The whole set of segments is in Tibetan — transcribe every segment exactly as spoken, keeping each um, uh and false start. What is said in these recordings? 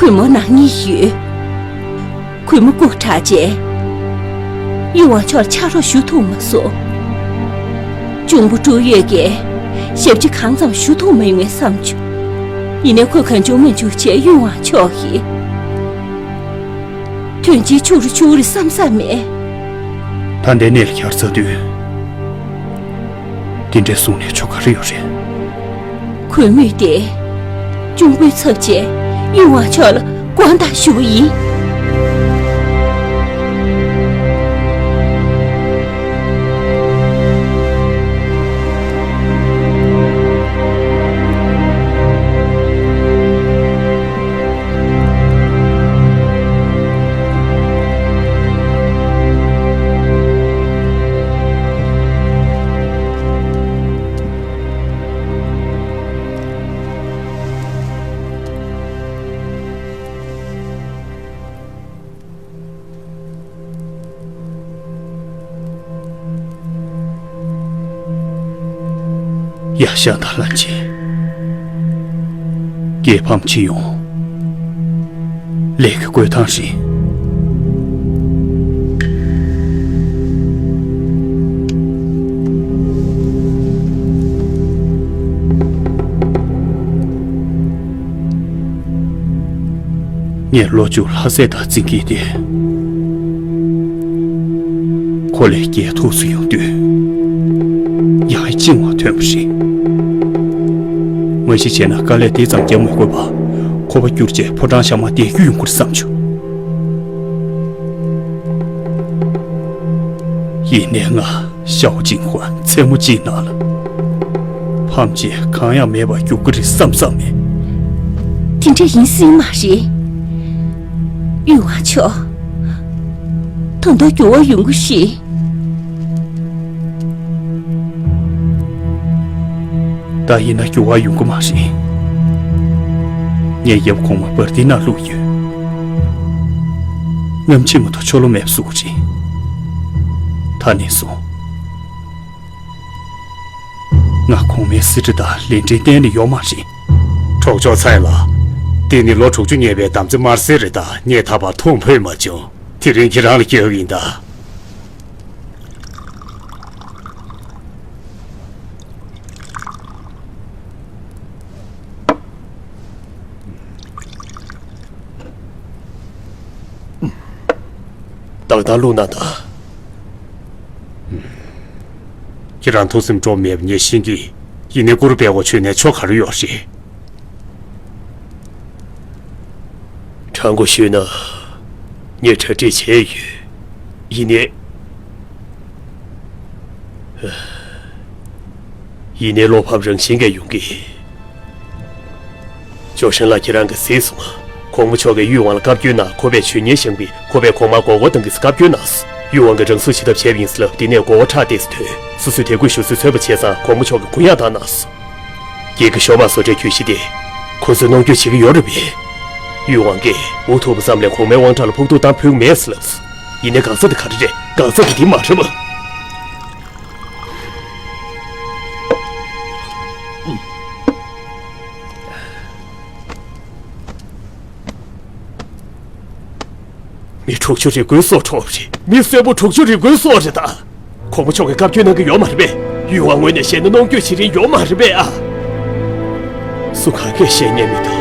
གུས་མོ་ནང་གཉིས་ཡོད། གུས་མོ་སྐུ་དྲག་རྗེས། ཡུལ་དབང་ཕྱོགས་ལ་ཕྱག་རོགས་ཞུ་ཐུབ་མ་སོང་། གཅུང་པོ་ཀྲུའུ་ཡོད་ཀྱིས་ཞབས་ཕྱི་གང་འཚམ་ཞུ་ཐུབ་མ་ཡོང་ངས་བསམ་བྱུང་། ཡིན་ནའི་ཁོས་གང་བྱུང་མང་བྱུང་བྱས་ཡུལ་དབང་ཕྱོགས་ཀྱིས་དོན་ཆེན་ཆུག་རུ་ཆུག་རེད་བསམ་ས་མེད། ད་ལྟའི་གནས་ལ་གྱར་ཚར་དུས། དེ་འདྲའི་གསུང་ནས་ཆོ་ག་རེ་ཡོད་རེད། གུས་མོས་དེ། གཅུང་པོའི་ཚབ་བྱས་ཡུལ་དབང་ཕྱོགས་ལ་དགོངས་དག་ཞུ་གི་ཡིན། ཡ་ཤ་དང་ལྷན་ཅིག་རྒྱལ་ཕམ་ཕྱིན་ཡོང་། ལས་ཀྱི་བསྐོས་ཐང་རེད། ངས་ལོ་བཅུ་ལྷ་སྲས་དང་བརྩི་གིན་བསྡད། ཁོ་ལས་རྒྱལ་ཐུགས་སུ་ཡོང་དུས། ཡང་ཡང་བཅིངས་བ་ཐོན་པ་རེད། མ་གཞི་བྱས་ན་དཀའ་ལས་དེ་ཙམ་རྒྱག་མི་དགོས་པ། ཁོ་པ་བསྐྱུར་བྱས་ཕོ་བྲང་བཞག་མ་བསྡད་རྒྱུ་ཡོང་གི་རེད་བསམ་བྱུང་། ཡིན་ནའི་ང་ཞའོ་ཅིན་ཧོན་མཚན་མོ་གཅིག་ནང་ལ་ཕམ་རྗེས་གང་ཡང་མེད་པར་རྒྱུག་གི་རེད་བསམ་བསམ་མེད། དེ་འདྲ་ཡིན་སྲིད་མ་རེད། ཡུལ་དབང་ཕྱོགས། ད་དུང་འགྱུར་བ་ཡོང་གི་རེད། ད་ཡིན་ན་འགྱུར་བ་ཡོང་གི་མ་རེད། ངའི་ཡབ་གོང་མ་བར་དི་ནང་བླུགས་ཡོད། སྔ་ཕྱི་མ་གཏོགས་ཆོ་ལོ་མེད་པ་བཟོ་གི་རེད། ད་ནས་བཟུང་། ང་གོང་མའི་གསེར་ཁྲི་དང་ལས་འབྲེལ་གཏན་ནས་ཡོད་མ་རེད། གྲོགས་མཆོག་ཚའེ་ལགས། འདི་ནི་ལོ་དྲུག་ཅུ་ཉེ་བའི་དམ་རྫས་དམར་སེར་རེད་ད། ངས་ད་བར་འཐུང་ཕོད་མ་བྱུང་། དེ་རིང་ཁྱེད་རང་ལ་སྐྱེལ་བ་ཡིན་ད། ཏག་ཏག་བླུགས་ན་ད། ཁྱེད་རང་ཐུགས་སེམས་སྤྲོ་མེད་པ་ངས་ཤེས་ཀྱི། ཡིན་ནའི་ཀུ་རུ་པད་ཀོ་ཁྱོད་ནས་ཆོ་ག་རེ་ཡོད་རེད། དྲང་པོ་ཞུས་ན། ངས་གྲ་སྒྲིག་བྱས་ཡོད། ཡིན་ནའི། ཡིན་ནའི་བློ་ཕམ་རང་བཞིན་གྱིས་ཡོང་གི། ཅོ་ཧྲན་ལགས་ཁྱེད་རང་གིས་གཟིགས་སོང་ང་། གོང་མ་མཆོག་གིས་ཡུས་ཝང་ལ་བཀའ་བཀྱོན་གནང་། ཁོ་པས་ཇུས་ངན་བཞེངས་པས་ཁོ་པས་གོང་མར་མགོ་སྐོར་གཏོང་གི་བཀའ་བཀྱོན་གནང་སོང་། ཡུས་ཝང་གིས་རང་སྲུང་བྱེད་ཐབས་བྱས་པ་ཡིན་ཟེར་ལབ། དེ་ནས་མགོ་བོ་ཁྲག་ཏོག་ཙམ་ཐོན། སོ་སོས་དད་གུས་ཞུ་སྲོལ་གསོད་པ་བྱས་ཙང་གོང་མ་མཆོག་གིས་གུ་ཡངས་བཏང་གནང་སོང་། རྒྱལ་ཁབ་གཞོན་མང་བཟོ་གྲྭའི་གྱོད་གཞི་དེ། ཁོ་ཚོས་གནོང་སྐྱོན་བྱེད་ཀྱི་ཡོད་རེད་པས། ཡུས་ཝང་གིས་འུ་ཐུག་པ་ཙམ་ལས་གོང་མའི་དབང་གྲགས་ལ་ཕོག་ཐུག་བཏང་ཕོད་ཀྱི་མེད་ཟེར་ལབ་སོང་། ཡིན་ནའི་འགག་རྩ་དེ་ག་རེ་རེད། འགག་རྩ་དེ་འདི་མ་རེད་པ། མི་དྲུག་ཅུ་རེ་དགུའི་སྲོག་འཕྲོག་པ་རེད། མི་གསོན་པོ་དྲུག་ཅུ་རེ་དགུའི་སྲོག་རེད་ད། གོང་མ་མཆོག་གིས་བཀའ་བཀྱོན་གནང་གི་ཡོད་མ་རེད་པས། ཡུས་ཝང་ངོས་ནས་བཤད་ན་གནོང་སྐྱོན་བྱེད་རིན་ཡོད་མ་རེད་པས་ཨ། སུ་གང་གས་བཤད་ཉན་མི་འདུག་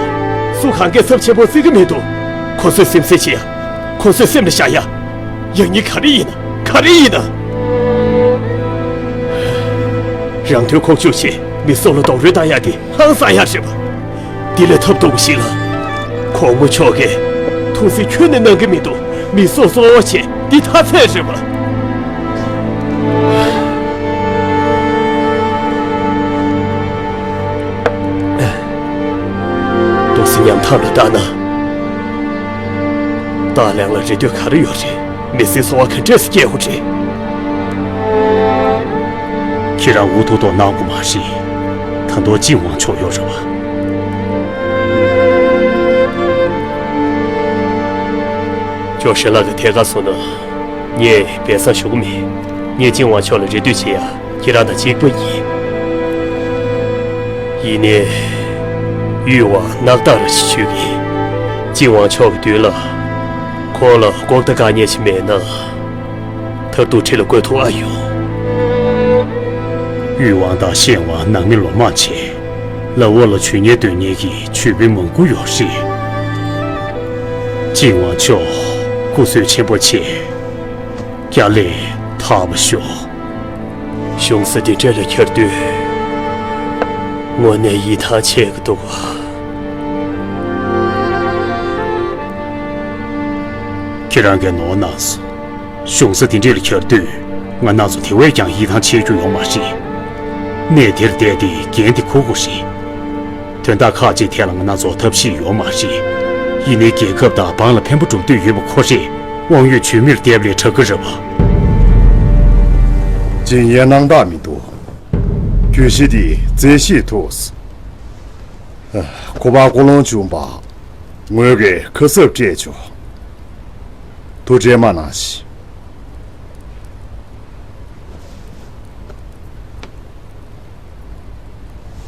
སུ་གང་གས་ཚབས་ཆེན་པོ་བརྩི་གི་མི་འདུག་ཁོ་ཚོས་སེམས་གསལ་བྱེད་ཡ། ཁོ་ཚོས་སེམས་ལ་བཞག་ཡ། ཡང་སྙིང་ག་རེ་ཡིན་ན། ག་རེ་ཡིན་ན། རང་དོན་ཁོག་བཅུག་བྱས་མི་སྲོག་ལ་རྡོག་རོལ་བཏང་ཡ་དེ་ཧང་སང་ཡ་རེད་པ། འདི་ལས་ཐབས་སྡུག་པ་ཞིག་ལ། གོང་མ་མཆོག་གིས་ཐུགས་སེམས་ཁྱོན་ནས་གནང་གི་མི་འདུག་མི་སྲོག་གསོལ་བ་བྱས་འདི་མཐའ་ཚད་རེད་པ། འདུག་སེ་ཉམ་ཐག་ལ་བལྟས་ན། ཏཱ་ལའང་ལ་རེ་འདོད་ག་རེ་ཡོད་རེད། མི་སེར་འཚོ་བ་ག་འདྲས་སེ་སྐྱེལ་དགོས་རེད། ཁྱེད་རང་འུ་ཐུག་ཐུག་གནང་དགོས་མ་རེད། ད་དུང་ཅིན་ཝང་མཆོག་ཡོད་རེད་པ། ཅོ་ཧྲན་ལགས་ཀྱིས་ཐད་ཀར་གསུངས་ན། ངས་སྦས་གསང་ཞུ་གི་མེད། ངས་ཅིན་ཝང་མཆོག་ལ་རེ་ལྟོས་བྱེད་ཡ། ཁྱེད་རང་དང་གཅིག་པ་ཡིན། ཡིན་ནའི། ཡུས་ཝང་རྣག་ཐག་ར་ཞིག་ཆོད་ཀྱི། ཅིན་ཝང་མཆོག་གི་མདུན་ལ་ཁོང་ལ་ལྐོག་ལྟ་དཀའ་ངལ་ཞིག་མེད་ན། མཐར་ཐུག་ཁྲིད་ལ་བཀོད་ཐུབ་ཨ་ཡོད། ཡུས་ཝང་དང་ཤེན་ཝང་ནང་མི་ལོ་མང་ཆེ་ལ་འོག་ལ་ཇུས་ཉེས་འདོན་མཁན་གྱི་ཇུས་འབུལ་མང་པོ་ཡོད་རེད། ཅིན་ཝང་མཆོག་སྐུ་གཟུགས་ཆེན་པོ་བྱས། རྒྱ་ལས་ཐར་པ་ཤོག་གཞུང་ས་དེ་འདྲ་ལ་འཁྱེར་དུས། དངོས་གནས་ཡིད་ཐང་ཆད་ཀྱི་འདུག་ཁྱེད་རང་གིས་ནོར་གནང་སོང་། གཞུང་ས་དེ་འདྲ་ལ་འཁྱེར་དུས། ང་རང་ཚོ་དེ་བས་ཀྱང་ཡིད་ཐང་ཆད་རྒྱུ་ཡོད་མ་རེད། གནས་དེར་བསྡད་དེ་འགན་དེ་འཁུར་དགོས་རེད། དོན་དག་ཁག་ཅིག་ཐད་ལ་ང་རང་ཚོ་ཐབས་ཤེས་ཡོད་མ་རེད། ཡིན་ནའི་རྒྱལ་ཁབ་དང་འབངས་ལ་ཕན་པ་སྒྲུབ་འདོད་ཡོད་པ་ཁོ་རེ་དབང་ཡོད་ཇུས་མེར་འདེབས་ལས་དྲག་གི་རེད་པ། ཅིན་ཡན་སྣང་དག་མི་འདུག་གྱོད་གཞི་འདི་རྩད་ཞིབ་ཐུབ། ཁོ་པ་ཀོ་ལོང་ཆུང་པ། ངོས་ཀྱིས་ཁ་གསབ་སྤྲད་ཆོག་ཐུགས་ཁྲལ་མ་གནང་ཞིག་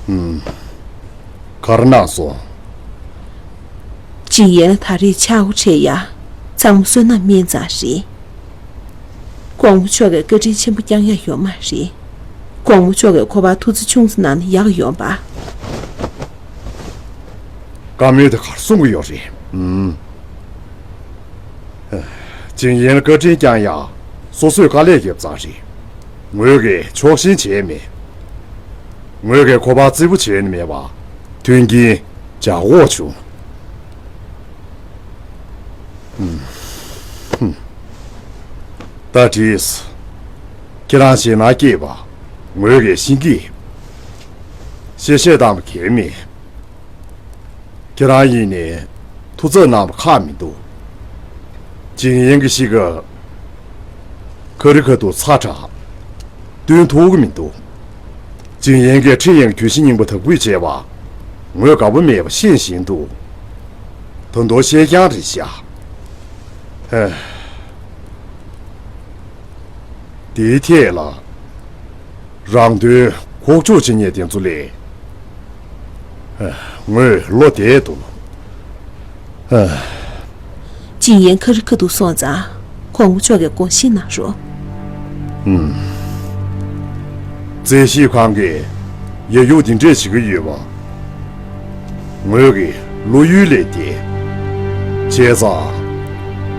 ཨུམ། ག་རེ་གནང་སོང་། ཅིན་ཡན་ད་རེས་ཆག་སྒོ་འཕྲད་ཡ། ཚང་མ་བསོད་ནམས་དམན་ཙང་རེད། གོང་མ་མཆོག་གིས་བཀའ་དྲིན་ཆེན་པོ་བསྐྱང་ཡ་ཡོད་མ་རེད། གོང་མ་མཆོག་གིས་ཁོ་པ་ཐུགས་བརྩེ་ཆུང་ཙམ་གནང་ན་ཡག་ཡོང་པ། བཀའ་མོལ་དེ་ག་རེ་གསུང་གི་ཡོད་རེད། ཨུམ། ཅིན་ཡན་ལ་བཀའ་དྲིན་བསྐྱང་ཡ། སོ་སོས་དཀའ་ལས་བརྒྱབ་ཙང་རེད། ངོས་ཀྱིས་ཕྱོགས་ཞེན་བྱས་མེད། ངོས་ཀྱིས་ཁོ་པ་བརྩི་བོ་བྱས་ནས་མེད་པ། མཐུན་རྐྱེན་བྱ་དགོས་བྱུང་། ཨུམ། ཧུམ། ད་དྲིས། ཁྱེད་རང་ཞེད་སྣང་སྐྱེས་པ། ངོས་ཀྱིས་ཤེས་ཀྱི། གཤེ་གཤེ་བཏང་བ་གལ་མེད། ཁྱེད་རང་ཡིན་ནའི་ཐུགས་འཚབ་གནང་བ་ཁག་མི་འདུག་ཅིན་ཡན་གྱི་གཤིས་ཀ་ཁ་རི་ཁ་ཐུག་ཚ་དྲགས། སྟོན་ཐུབ་ཀྱི་མི་འདུག་ཅིན་ཡན་གྱིས་ཁྲི་ཡན་གྱི་གྱོད་གཞི་རྙིང་པ་དག་འབུད་བྱས་པ། ངོས་དགའ་པོ་མེད་པ་ཤེས་བཞིན་དུ། ད་དུང་བཤད་རྐྱང་རེད་ཤག་ཧེ། དེའི་ཐད་ལ། རང་དོན་ཁོག་བཅུག་བྱེད་མཁན་དེ་ཚོ་ལས། ངོས་བློ་བདེ་འདུག་ཅིན་ཡན་ཁ་རི་ཁ་ཐུག་སོང་ཙང་། གོང་མ་མཆོག་གིས་དགོངས་བཞེས་གནང་རོགས། ཨུམ། རྩིས་ཞིབ་ཁང་གིས་ཡ་ཡུག་འདི་འདྲས་བྱེད་ཀྱི་ཡོད་པ། ངོས་ཀྱི་བློ་ཡུལ་ལས་འདས། བྱས་ཙང་།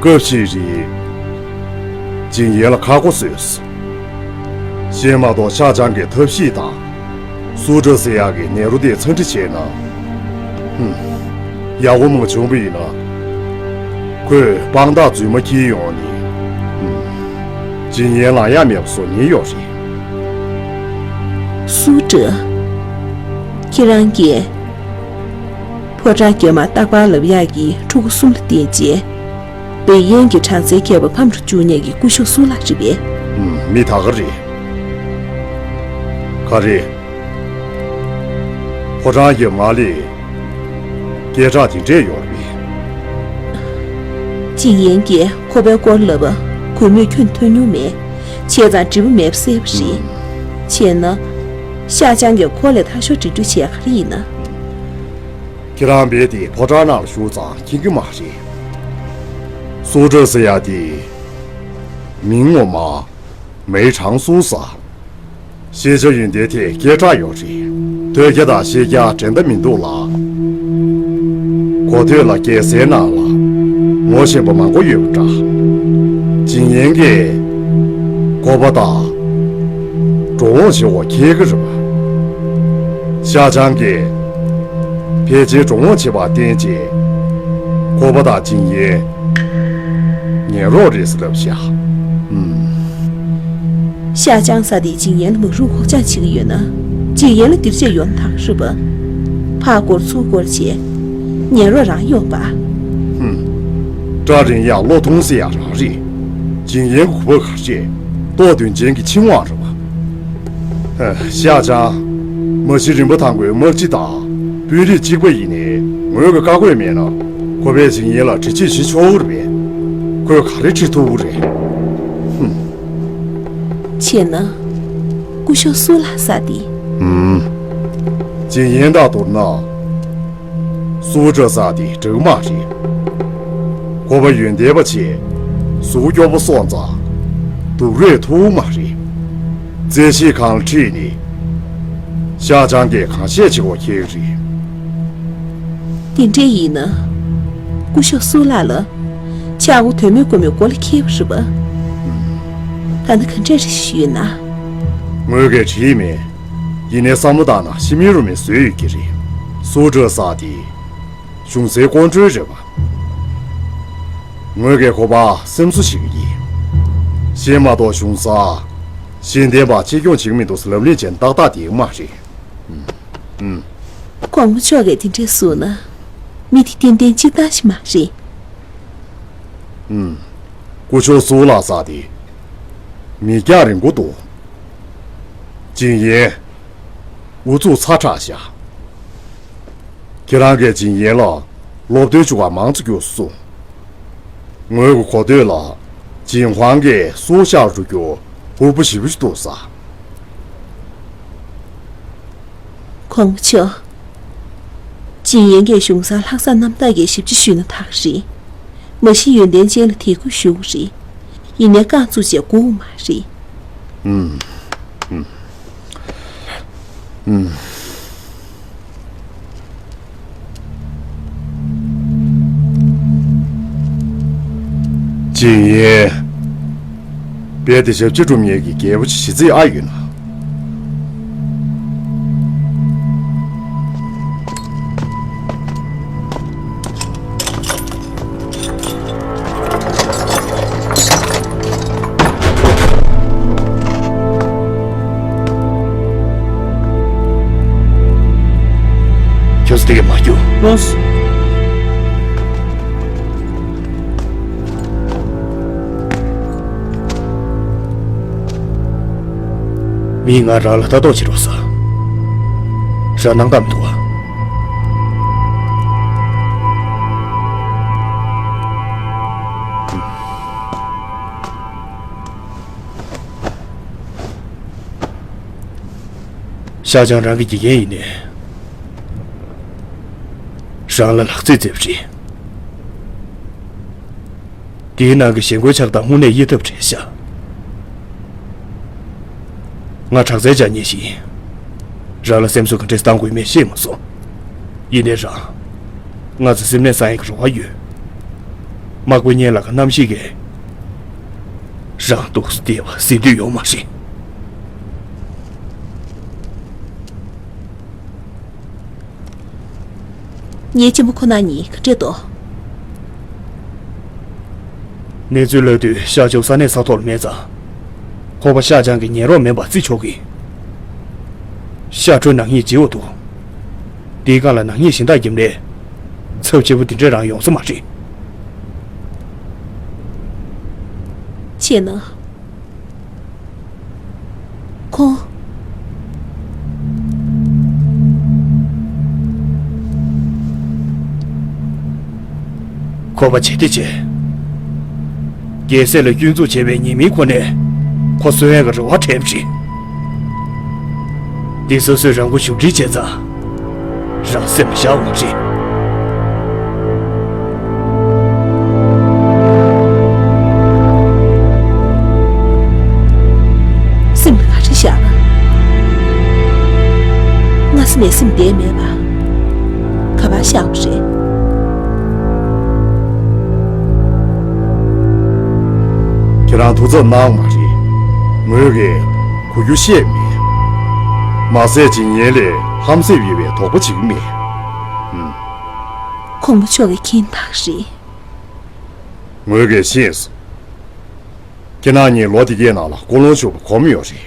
སྐབས་ཤིག་རེད། ཅིན་ཡན་ལ་ཁག་པོ་བཟོས། གཞན་མ་གཏོགས་ཤ་ཅང་གི་ཐབས་ཤེས་དང་། སུ་ཀྲི་ཟེར་ཡག་གི་ནད་རོ་དེ་ཚ་འདྲི་བྱས་ན། ཧུམ། ཡག་པོ་མ་བྱུང་བ་ཡིན་ན། ཁོས་དཔང་རྟགས་རྫུན་མ་འཁྱེར་ཡོང་ནས། ཧུམ། ཅིན་ཡན་ལ་ཡ་མེད་པ་བཟོ་ཉེན་ཡོད་རེད། སུ་ཀྲི། ཁྱེད་རང་གིས། ཕོ་བྲང་དཀྱིལ་མ་རྟག་པར་ལབ་ཡག་གི་ཕྲུ་གུ་གསུམ་ལ་བརྟེན་རྗེས། བེ་ཡན་གྱི་གྲངས་ཚད་བརྒྱད་པ་ཕམ་དུ་བཅུག་མཁན་གྱི་སྐུ་ཞབས་སུ་ལ་རེད་པས། ཨུམ། མི་ད་ག་རེད། ག་རེ། ཕོ་བྲང་གི་མ་ལས། སྐད་གྲགས་དེ་འདྲས་ཡོད་རེད། ཅིན་ཡན་གྱིས་ཁོ་པའི་སྐོར་ལབ་པ་གུས་མོས་ཁྱོན་ཐོས་མྱོང་མེད། བྱས་ཙང་འགྲིག་པ་མེད་པ་གསལ་པོ་རེད། བྱས་ན། ཤ་ཅང་གིས་ཁོ་ལས་ཐར་ཤོར་འགྲིག་འགྲིག་བྱས་ག་རེ་ཡིན་ན། ཁྱེད་རང་རྦད་དེ་ཕོ་བྲང་ནང་ལ་བཞུགས་ཙང་མཁྱེན་གྱི་མ་རེད། སུ་ཀྲི་ཟེར་ཡག་དེ། མིང་ངོ་མ། མེའི་གྲངས་སུ་ཟ། ཤེས་བྱ་ཡོན་ཏན་ཐད་སྐད་གྲགས་ཡོད་རེད། ཐོས་རྒྱ་དང་ཤེས་རྒྱ་འགྲན་ཟླ་མི་འདུག་ལ། གོ་ཐོས་ལ་རྒྱལ་སའི་ནང་ལ་ངོ་ཤེས་པ་མང་པོ་ཡོད་པ་འདྲ། ཅིན་ཡན་གྱིས་ཁོ་པ་དང་འགྲོ་འོང་བྱེད་དགོས་ཁེལ་གྱི་རེད་པ། ཤ་ཅང་གིས་ཕལ་ཆེར་འགྲོ་འོང་བྱེད་པར་བརྟེན་རྗེས། ཁོ་པ་དང་ཅིན་ཡན་ངན་རོགས་རེད་ཟེར་ལབ་ཤག་ཨུམ། ཤ་ཅང་ཟེར་དེ་ཅིན་ཡན་ལ་མ་རུང་ཁོག་ཅང་བྱེད་ཀྱི་ཡོད་ན། ཅིན་ཡན་ལ་འདིར་བྱས་ཡོང་ཐག་རེད་པ། ཕར་སྐོར་ཚུར་སྐོར་བྱས། ངན་རོགས་རང་ཡོང་པ། ཧུམ། སྐྲ་རིང་ཡག་བློ་ཐུང་ཟེར་ཡག་རང་རེད། ཅིན་ཡན་གྱི་གུས་པ་ག་རེ་བྱས། ལྟོ་དོན་ཅན་གྱི་ཕྱིར་འོང་རེད་པ། ཤ་ཅང་། མ་གཞི་རིན་པོ་ཐང་པོའི་དམག་སྤྱི་དང་དཔོན་རིགས་གཅིག་པ་ཡིན་ནའི་ངོས་ཀྱི་བཀའ་བཀོད་མེད་ན་ཁོ་པས་ཅིན་ཡན་ལ་འདྲི་གཅོད་བྱེད་ཆོག་གི་རེད་པས། ཁོས་ག་རེ་འདྲི་ཐུབ་ཀྱི་རེད། ཧུམ། བྱས་ན། སྐུ་ཞབས་སུ་ལ་ཟེར་དེ། ཧུམ། ཅིན་ཡན་དང་བསྡུར་ན། སུའུ་འདྲ་ས་དེ་འགྲིག་མ་རེད། ཁོ་པ་ཡོན་ཏན་པ་ཆེ། གཟུགས་སྐྱོ་པོ་སོང་ཙང་། སྡུག་རུས་ཐུབ་མ་རེད། རྩེད་གཞིས་ཁང་ལ་ཁྲིད་ནས། ཤ་ཆང་གིས་གང་བཤད་བྱེད་དགོས་ཁེལ་རེད། དེ་འདྲས་ཡིན་ན། སྐུ་ཞབས་སུའུ་ལགས་ལ། ཆག་སྒོ་དོན་མེད་སྐོར་མོའི་མགོ་ལ་འཁེལ་བ་རེད་པ། ད་ནི་ག་འདྲས་རེ་ཞུས་ཡོད་ན། ངོས་ཀྱིས་བྲིས་མེད། ཡིན་ནའི་བསམ་བློ་བཏང་ན་ཤི་མིན་རུ་མིན་བཟོས་ཡོད་ཀྱི་རེད། སུའུ་འདྲ་ས་དེ། གཞུང་སའི་ཀོང་སྤྲུལ་རེད་པ། ངོས་ཀྱིས་ཁོ་པ་སེམས་གསོ་བྱེད་ཀྱི་ཡིན། གཞན་མ་གཏོགས་གཞུང་ས། གཞན་བརྟེན་པ་གཅེས་སྐྱོང་བྱེད་ཀྱི་མི་འདུག་ཟེར་ལབ་གླེང་བྱས་ནས་ཏག་ཏག་བསྡད་ཀྱི་མ་རེད། ཨུམ། ཨུམ། གོང་མ་མཆོག་གིས་དེ་འདྲས་གསུངས་ན། མི་དེ་ཏན་ཏན་སྤྱིར་བཏང་ཞིག་མ་རེད། ཨུམ། སྐུ་ཞབས་སུའུ་ལགས་ས་དེ། མིག་རྒྱང་རིང་པོ་འདུག་ཇིན་ཡན། ཨུ་ཚུགས་ཚ་དྲགས་ཤག་ཁྱེད་རང་གིས་ཇིན་ཡན་ལ་སློབ་སྟོན་བཅུག་པ་མང་ཙམ་རྒྱུགས་སོང་། ངོས་ཀྱི་གོ་ཐོས་ལ་ཇིན་ཧུང་གིས་སུའུ་ཤར་རུ་རྒྱུག་ཕུར་བུ་ཞེ་པོ་ཞིག་འདུག་ས། གོང་མ་མཆོག་ཇིན་ཡན་གྱིས་གཞུང་སར་ལྷག་བསམ་རྣམ་དག་གིས་ཞབས་ཕྱི་ཞུས་ན་ད་ག་རེད། མ་གཞི་ཡོན་ཏན་ཅན་ལ་དད་གུས་ཞུ་གི་རེད། ཡིན་ནའི་རྐང་བཙུགས་བྱས་སྒུག་མ་རེད། ཨུམ། ཨུམ། ཨུམ། ཇིན་ཡན། རྦད་དེ་ཞབས་ཕྱི་སྒྲུབ་མཁན་གྱི་རྒྱལ་པོ་ཞིག་བྱེད་རྩིས་ཨ་ཡོད་ན། ཁྱོད་ཚོ་དེ་གས་མ་རྒྱུག་ལོངས། མིས་ང་རང་ལ་ལྟ་རྟོག་བྱེད་རོགས་ཟེར། རང་སྣང་དག་མི་འདུག་བ། ཤ་ཆང་རང་གི་དགེ་རྒན་ཡིན་ནའི། རང་ལ་ལག་རྩིས་རྩེ་བ་རེད། དེའི་ནང་གི་ཞེན་ཁོག་ཆགས་སྡང་དངོས་གནས་དབྱེ་ཐབས་བྲལ་ཤག་ང་དྲག་རྩལ་སྦྱང་མཁན་ཞིག་ཡིན། རང་ལ་སེམས་གསོ་ག་འདྲས་བཏང་དགོས་མེད་ཤེས་མ་སོང་། ཡིན་ནའི་རང་། ང་ཚོ་སེམས་ནད་སངས་ཡག་གི་རེ་བ་ཡོད། དམག་དཔོན་གཉན་ལགས་ཀྱི་རྣམ་ཤེས་ཀྱིས། རང་འདུག་སེ་བསྡད་པ་ཟིན་དུས་ཡོང་མ་རེད། ངའི་གཅེན་པོ་ཁོ་ན་གཉིས་ག་འདྲས་འདུག་གནས་ཚུལ་ལབ་དུས་ཤར་ཕྱོགས་ས་གནས་ས་ཐོག་ལ་མེད་ཙང་། ཁོ་པ་ཤ་ཆང་གིས་ཉན་རོགས་མེད་པ་བརྩི་ཆོག་གི། ཤར་ཕྱོགས་ནག་ཉེས་ལྗིད་པོ་འདུག་དེའི་སྒང་ལ་ནག་ཉེས་གཞན་དག་བརྒྱབ་ནས། ཚབས་ཆེ་པོ་དེ་འདྲས་རང་ཡོང་ས་མ་རེད། བྱས་ན། ཁོང་། ཁོ་པ་བྱེད་དེ་བྱས། རྒྱལ་སྲས་ལ་སྐྱོན་འཛུགས་བྱས་པའི་ཉེས་མིང་ཁོ་ནས་ཁོ་གསོན་ཡག་གི་རེ་བ་བྲལ་བ་རེད། འདི་སོ་སོས་རང་མགོ་ཞུགས་འདྲི་བྱས་ཙང་། རང་སེམས་བཞག་འོང་རེད། སེམས་ལ་ག་རེ་བཞག་པ། སྔ་ས་ནས་སེམས་བདེ་མེད་པ། ག་པར་བཞག་པ་རེད། ཁྱེད་རང་ཐུགས་འཚབ་གནང་མ་རེད། ངོས་ཀྱིས་གོ་རྒྱུ་བཤད་མེད། མ་ཟད་ཇིན་ཡན་ལས་ཧམ་སེམས་ཡོད་པའི་དོགས་པ་བྱེད་ཀྱི་མེད། ཨུམ། གོང་མ་མཆོག་གིས་མཁྱེན་ཐག་རེད། ངོས་ཀྱིས་ཤེས་སོང་། ཁྱེད་རང་གཉིས་ལོ་འདི་གའི་ནང་ལ་ཀུན་སློང་ཆོག་པ་གོམས་ཡོད་རེད།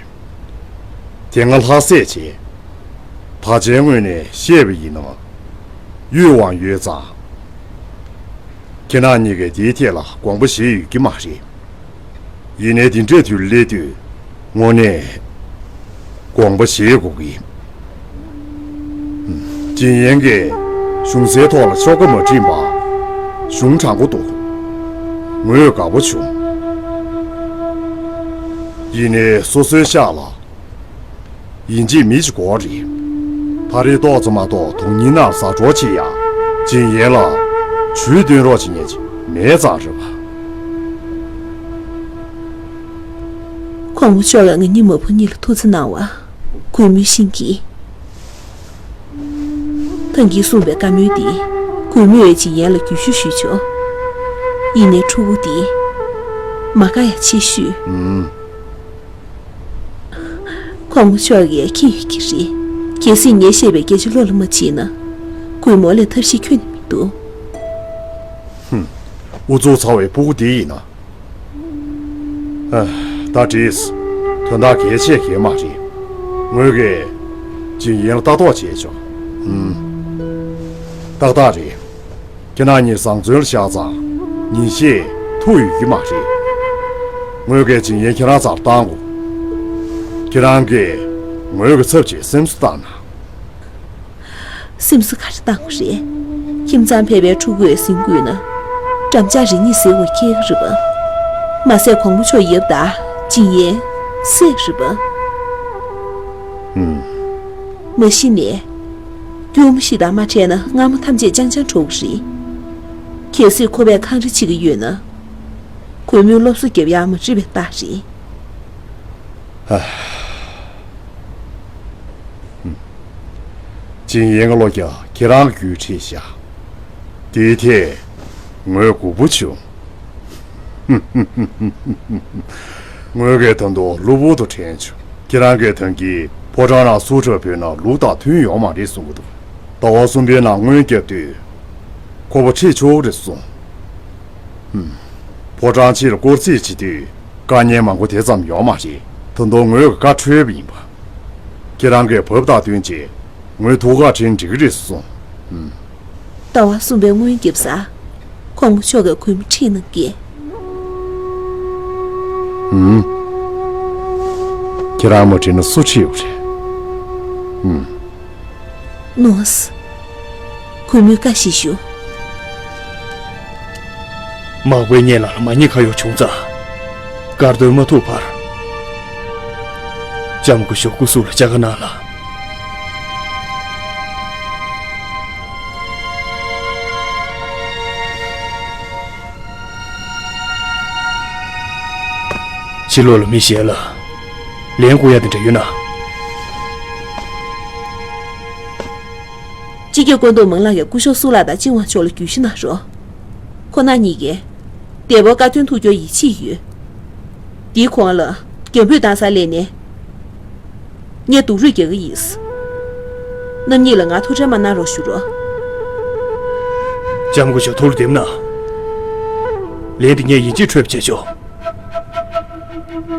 དེ་སྔ་ལྷག་བསྲེས་བྱས། བར་ཆའི་ངོས་ནས་བཤད་པ་ཡིན་ན། གཡུས་དབང་ཡོད་ཙང་། ཁྱེད་རང་གཉིས་ཀས་དེའི་ཐད་ལ་དགོངས་པ་བཞེས་ཡོད་ཀྱི་མ་རེད། ཡིན་ནའི་འདི་འདྲའི་དུས་སླེབས་དུས་དངོས་གནས་དགོངས་པ་བཞེས་དགོས་ཀྱི། ཅིན་ཡན་གྱིས་གཞུང་སའི་ཐོག་ལ་ཤོག་ཁ་མ་བྲིས་པ་གཞུང་དྲང་པོ་འདུག་ངོས་དགའ་པོ་བྱུང་། ཡིན་ནའི་སོ་སོའི་ཤག་ལ་ཡིན་གཅིག་མིན་གཅིག་དགོས་རེད། ད་རེས་ཏོག་ཙམ་མ་གཏོགས་དོན་སྙིང་ནང་ཟ་འཕྲོ་ཆེ་ཡ། ཅིན་ཡན་ལགས། ཇུས་འདོན་རོགས་བྱེད་མཁན་ཅིག་མེད་ཙང་རེད་པ། གོང་མ་མཆོག་གིས་ང་གཉིས་མ་བུ་གཉིས་ལ་ཐུགས་བརྩེ་གནང་བར་གུས་མོས་ཤིན་གྱིས། ཐང་གིས་གསུངས་པའི་བཀའ་མོལ་འདིས་གུས་མོས་ཅིན་ཡན་ལ་རྒྱུས་ཞུ་ཞུས་ཆོག། ཡིན་ནའི་ཕྲུ་གུ་འདི་མ་དགའ་ཡ་ཆེ་ཤོས། ཨུམ། གོང་མ་མཆོག་གིས་མཁྱེན་ཡོད་ཀྱི་རེད། གལ་སྲིད་ངས་བཤད་པའི་སྐད་ཆ་བློ་ལ་མ་བྱེད་ན། གུས་མོ་ལ་ཐབས་ཤེས་ཁྱོན་ནས་མི་འདུག། ཧུམ། ཨུ་ཚུགས་ཚ་བའི་ཕྲུ་གུ་འདི་ཡིན་ན། ཨ། ད་འགྲིགས། དོན་དག་གལ་ཆེ་གལ་མ་རེད། ངོས་ཀྱིས་ཅིན་ཡན་ལ་ལྟ་རྟོག་བྱས་ཆོག། ཧུམ། ཏག་ཏག་རེད། ཁྱེད་རང་གཉིས་བཟང་བཙོན་ལ་བཞག་ཙང་ཉིན་ཤས་ཐུག་ཡོང་གི་མ་རེད། ངོས་ཀྱིས་ཅིན་ཡན་ཁྱེད་རང་རྩར་བཏང་དགོས། ཁྱེད་རང་གིས་ངོས་ཀྱི་ཚབ་བྱས་སེམས་གསོ་བཏང་ན། སེམས་གསོ་ག་རེ་བཏང་དགོས་རེད། ཁྱིམ་ཚང་ཕལ་པའི་ཕྲུ་གུས་ཟིན་དགོས་ན། འགྲམ་ལྕག་རེ་གཉིས་ཟིན་དགོས་ཁེལ་གི་རེད་པ། མ་ཟད་གོང་མ་མཆོག་ཡོད་པ་ད་ཅིན་ཡན་སད་རེད་པ། ཧུམ། མ་གཞི་ནས། སྐྱུར་མོ་ཞིག་དང་མ་འཕྲད་ན་མངར་མོ་ཐམས་ཅད་ཅང་ཅང་བྲོ་གི་རེད། གལ་སྲིད་ཁོ་པས་ཁང་ར་ཕྱེ་གི་ཡོད་ན། གུས་མོས་སློབ་གསོ་རྒྱབ་ཡག་མ་འགྲིག་པའི་རྟགས་རེད། ཨ། ཧུམ། ཅིན་ཡན་གྱི་བློ་རྒྱ་ཁྱེད་རང་གི་རྒྱུད་ཁྲིད་བཞག། དེའི་ཐད་ངོས་མགུ་པོ་བྱུང་། ངོས་ཀྱིས་ད་དུང་གློ་བུར་དུ་དྲན་བྱུང་། ཁྱེད་རང་གིས་ད་གིན་ཕོ་བྲང་ནང་སུ་འདྲ་བོས་ན་ལུགས་དང་མཐུན་ཡོད་མ་རེད་གསུང་གི་འདུག། ཟླ་བ་གསུམ་པའི་ནང་སྔོན་བརྒྱབ་དུས། ཁོ་པ་ཁྲིད་ཆོག་རེད་གསུངས། ཧུམ། ཕོ་བྲང་ཕྱིར་སྐོར་རྩིས་བྱེད་དུས་དཀའ་ངལ་མང་པོ་དེ་ཙམ་ཡོད་མ་རེད། ད་དུང་ངོས་ཀྱིས་བཀའ་འཁྲོལ་བ་ཡིན་པ། ཁྱེད་རང་གིས་བབ་དང་བསྟུན་བྱས་ངོས་ཐུགས་ཁག་དྲན་འགྲིག་གི་རེད་གསུངས། ཧུམ། ཟླ་བ་གསུམ་པའི་སྔོན་བརྒྱབ་ས། གོང་མ་མཆོག་གིས་གུས་མོ་ཁྲིད་གནང་གི། ཧུམ། ཁྱེད་རང་མ་ཁྲིད་ན་སུ་ཁྲིད་ཡོད་རེད། ཧུམ། ནོས། གུས་མོས་བཀའ་ཞིག་ཞུ། དམག་དཔོན་གཉན་ལགས་ལ་མ་ཉེས་ཁ་གཡོག་བྱུང་ཙང་། དཀར་འདོན་མ་ཐུབ་བར། ལྕམ་སྐུ་ཞབས་སྐུ་གཟུགས་ལ་བཅར་ག་གནང་ལ། ཕྱི་ལོགས་ལ་མི་གཞན་ལ་ལན་བསྐུར་ཡ་དེ་འདྲ་ཡོད་ན། སྤྱི་ཁྱབ་བཀོད་འདོམས་མང་ལགས་ཀྱིས་སྐུ་ཞབས་སུ་ལགས་དང་ཅིན་ཝང་མཆོག་ལ་བརྒྱུད་ཞུ་གནང་རོགས། ཁོ་ན་གཉིས་ཀས་འདས་པོ་བཀའ་དོན་ཐུགས་སྐྱོར་ཡིད་ཆེས་ཡོད། འདིའི་གོང་ལ་རྒྱ་བོད་གཏམ་གསར་ལས་ནས་ངས་སྡུག་རུས་རྒྱག་གི་ཡིན། རྣམ་གཉིས་ལ་ང་ཐུགས་ཁྲལ་མ་གནང་རོགས་ཞུ་རོགས། ལྕམ་སྐུ་ཞབས་ཐུགས་ལ་བདེ་མོ་གནང་། ལན་དེ་ངས་ཡིན་གཅིག་འཕྲོད་པ་བྱས་ཆོག།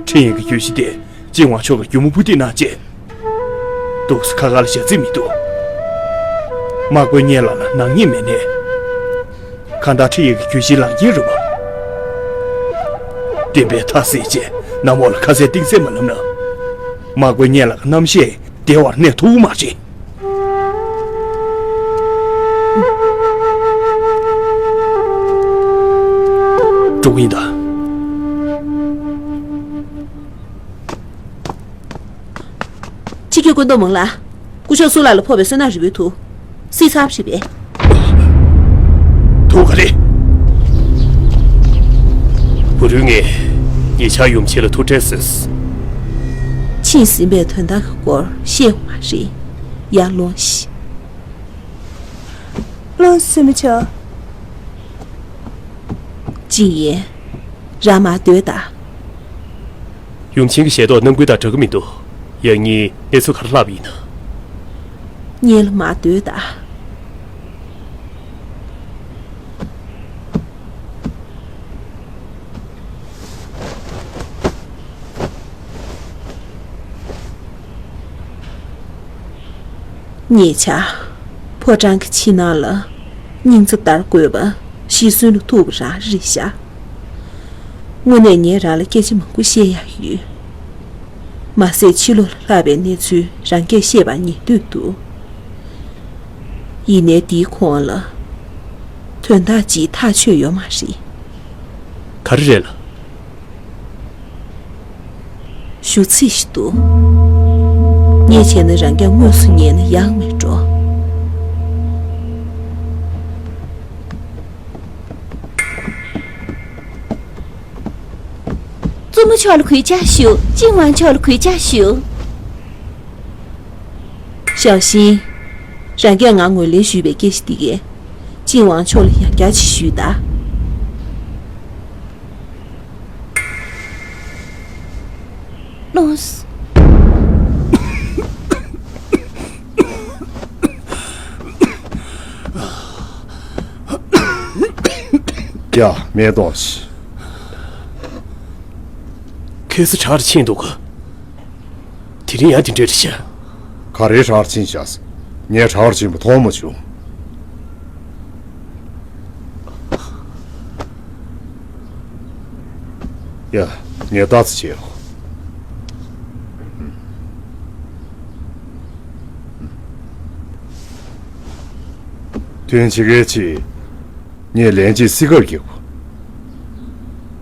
ཁྲིད་ཡིན་གྱི་གྱོད་གཞི་དེ། ཅིན་ཝང་མཆོག་གིས་སྒྱུ་མ་ཕུ་ཏིག་གནང་རྗེས། འདུག་སེ་ཁ་ཁ་ལ་བཞག་རྩིས་མི་འདུག། དམག་དཔོན་གཉན་ལགས་ལ་ནག་ཉེས་མེད་ནས། གང་ལྟར་ཁྲིད་ཡིག་གི་གྱོད་གཞི་ལག་འཁྱེར་རེད་པ། བདེན་པའི་མཐའ་གསལ་རྗེས་གནམ་འོག་ལ་ཁ་གསལ་གཏིང་གསལ་མ་ལབ་ན། དམག་དཔོན་གཉན་ལགས་ཀྱི་རྣམ་ཤེས་བདེ་བར་གནས་ཐུབ་མ་རེད། འགྲོ་གི་ཡིན་ད། སྤྱི་ཁྱབ་བཀོད་འདོམས་མང་ལགས། སྐུ་ཞབས་སུ་ལགས་ལ་ཕོག་པའི་བསོད་ནམས་རིལ་བུའི་མཐུ། སྲིད་ཚབ་རེད་པས། ཐུགས་ཁ་རེད། བུ་རུ་ངས་ཉེ་ཆར་ཡུམ་ཆེན་ལ་ཐུག་འཕྲད་ཟེར། ཕྱིན་ཟིན་པའི་དོན་དག་གི་སྐོར་བཤད་ཡོད་མ་རེད། ཡར་ལོངས་ཤིག། ལོངས་སུ་མི་ཆོག། ཅིན་ཡན། རང་མར་སྡོད་དང་། ཡུམ་ཆེན་གྱི་ཞལ་ཏོག་རྣམ་འགུལ་དང་འདྲ་གི་མི་འདུག། ཡང་སྙིང་གནས་ཚུལ་ག་རེ་ལྷག་པ་ཡིན་ན། སྔོན་ལ་མར་སྡོད་དང་། ཉེ་ཆར། ཕོ་བྲང་གི་ཕྱི་ནང་ལ་སྙིང་རྩ་ལྟར་དགོས་པ་ཤི་གསོན་ལ་ཐུག་པ་རང་རེད་ཤག། དངོས་གནས་ངས་རང་ལ་སྐད་ཆ་མང་པོ་བཤད་ཡག་ཡོད། མ་ཟད་ཕྱི་ལོགས་ལ་ལྷག་པའི་གནས་ཚུལ་རང་སྐད་བཤད་པར་ཉན་འདོད་འདུག། ཡིན་ནའི་འདིའི་གོང་ལ་དོན་དག་ཅིག་ཐག་ཆོད་ཡོད་མ་རེད། ག་རེ་རེད་ལགས། ཞུ་ཚིག་ཞིག་འདུག། ངས་བྱས་ན་རང་སྐད་དངོས་སུ་ཉན་ན་ཡག་མེད་འགྲོ། མཆོག་ལ་གུས་ཕྱག་ཞུ། ཅིན་ཝང་མཆོག་ལ་གུས་ཕྱག་ཞུ། ཞའོ་ཤིན། རང་གིས་ང་ངོས་ལེན་ཞུས་པའི་སྐད་ཆ་འདི་གས། ཅིན་ཝང་མཆོག་ལ་ཡང་བསྐྱར་ཅིག་ཞུས་དང་། ལོས། ཡ། མེ་ཏོག་ཅིག། ཁོས་སུ་གྲགས་རེ་ཕྱིན་འདུག་ག་དེ་རིང་ཡང་དེ་འདྲ་རེད་ཤག་ག་རེ་གྲགས་རེ་ཕྱིན་ཤག་ངས་གྲགས་རེ་ཕྱིན་པ་མཐོང་མ་བྱུང་། ཡ། ངས་ལྟ་ཙམ་བྱེད་རོགས། དོན་ཇི་སྐད་ཅེས། ངས་ལན་གཅིག་སྲིད་ཁབ་བགྱིའོ།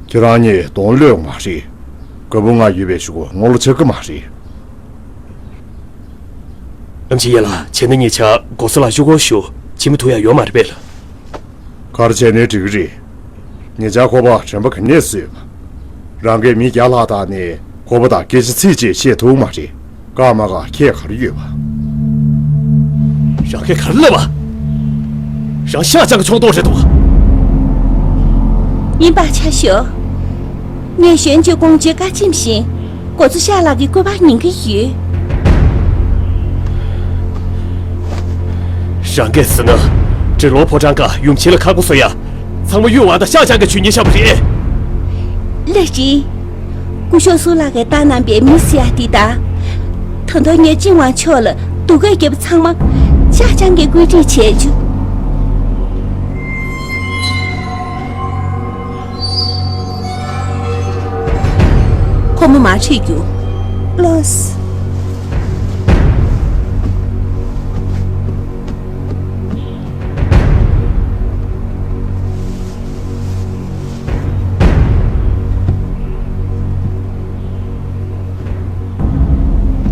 ཁྱེད་རང་གཉིས་གདོང་གློད་མ་རེད། རྒད་པོ་ང་ཡོད་པའི་གཞུག་གུ་ངོ་ལོག་ཆགས་ཀྱི་མ་རེད། ཨམ་ཆི་ཡ་ལགས། བྱས་ན་ངེད་ཆ་གོ་ས་ལ་ཤོག་གོ་ཞུ། བྱེད་མི་ཐུབ་ཡ་ཡོད་མ་རེད་པས་ལགས། ག་རེ་བྱས་ནའི་འགྲིག་གི་རེད། ངེད་ཅག་ཁོ་པ་དྲན་པ་ག་ནས་གསོས་པ། རང་གིས་མི་བརྒྱ་ལྷག་བཏང་ནས་ཁོ་པ་དང་སྐད་ཆ་ཚིག་གཅིག་བཤད་ཐུབ་མ་རེད། ཀརྨ་ག་ཁྱད་ག་རེ་ཡོད་པ། རང་གིས་ག་རེ་ལབ་པ། རང་ཤ་ཅང་གི་ཕྱོགས་གཏོགས་རེད་དོ། ཡིན་པ་ཆ་ཞོ། ངས་གཞོན་གྱི་ཀོང་ཇོའི་བཀའ་ཆེམས་བཞིན། འགོ་གཙོ་ཤ་ལགས་ཀྱི་སྐུ་པར་ཉན་གྱི་ཡོད། རང་གིས་ཟེར་ན། འབྲི་ལོ་ཕོ་བྲང་ཀ་ཡུམ་ཆེན་ལ་ཁག་པོ་བཟོ་ཡ། ཚང་མ་གཡུ་ཝང་དང་ཤ་ཅང་གིས་ཇུས་ཉེས་བཞག་པ་རེད། ལགས་རེད། སྐུ་ཞབས་སུ་ལགས་ཀྱིས་བཏང་གནང་པའི་མི་ཟེར་ཡ་འདི་དང་། ད་དུང་ངས་ཅིན་ཝང་མཆོག་ལ་སྡུག་སྐད་བརྒྱབ་པ་ཚང་མ་ཤ་ཅང་གིས་བཀོད་སྒྲིག་བྱས་བྱུང་། ཁོ་མོ་མར་ཁྲིད་རྒྱུ། ལོས།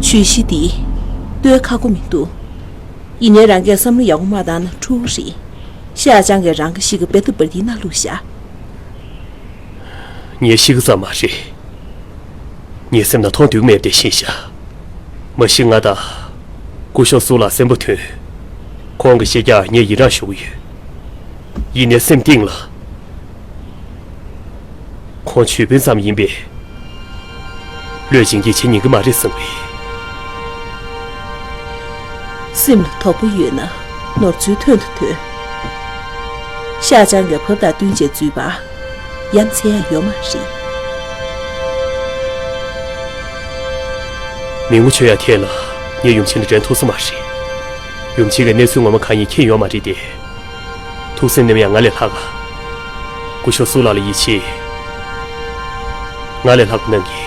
ཇུས་གཞི་འདི་ལྟོས་ཁག་པོ་མི་འདུག་ཡིན་ནའི་རང་གིས་བསམ་བློ་ཡག་པོ་མ་བཏང་ན་འཁྲུག་གི་རེད། ཤ་ཅང་གིས་རང་གི་གཤིས་ཀ་པེ་ཏི་པར་འདིའི་ནང་བླུགས་བཞག་ངའི་གཤིས་ཀ་ཙམ་མ་རེད། ངའི་སེམས་ནང་མཐོང་འདོད་མེད་པ་དེ་ཤེས་ཤག་མ་གཞི་ང་དང་སྐུ་ཞབས་སུ་ལ་སེམས་པ་མཐུན། ཁོང་གི་ཤེས་རྒྱ་ངས་ཡི་རངས་ཞུ་གི་ཡོད། ཡིན་ནའི་སེམས་གཏིང་ལ། ཁོང་ཇུས་དཔོན་ཙམ་ཡིན་པས། བློས་བྱིན་གྱིས་བྱེད་ཉན་གི་མ་རེད་བསམ་གི། སེམས་ལ་དོགས་པ་ཡོད་ན་ནོར་འཛུལ་ཐོན་དང་ཐོན། ཤ་ཅང་གི་བབ་དང་བསྟུན་བྱས་འཛུལ་བ། ཡ་མཚན་ཡང་ཡོད་མ་རེད། མི་ངོ་ཆོད་ཡ་ཐད་ལ་ངས་ཡུམ་ཆེན་ལ་འགྲན་ཐུབ་ས་མ་རེད། ཡུམ་ཆེན་གྱི་གནས་ཚུལ་ངོ་མ་གང་ཡིན་མཁྱེན་ཡོད་མ་རེད་དེ། ཐུགས་སེམས་ནེམ་ཡ་ང་ལས་ལྷག་ག་སྐུ་ཞབས་སུ་ལགས་ལ་ཡིད་ཆེས། ང་ལས་ལྷག་པ་གནང་གི།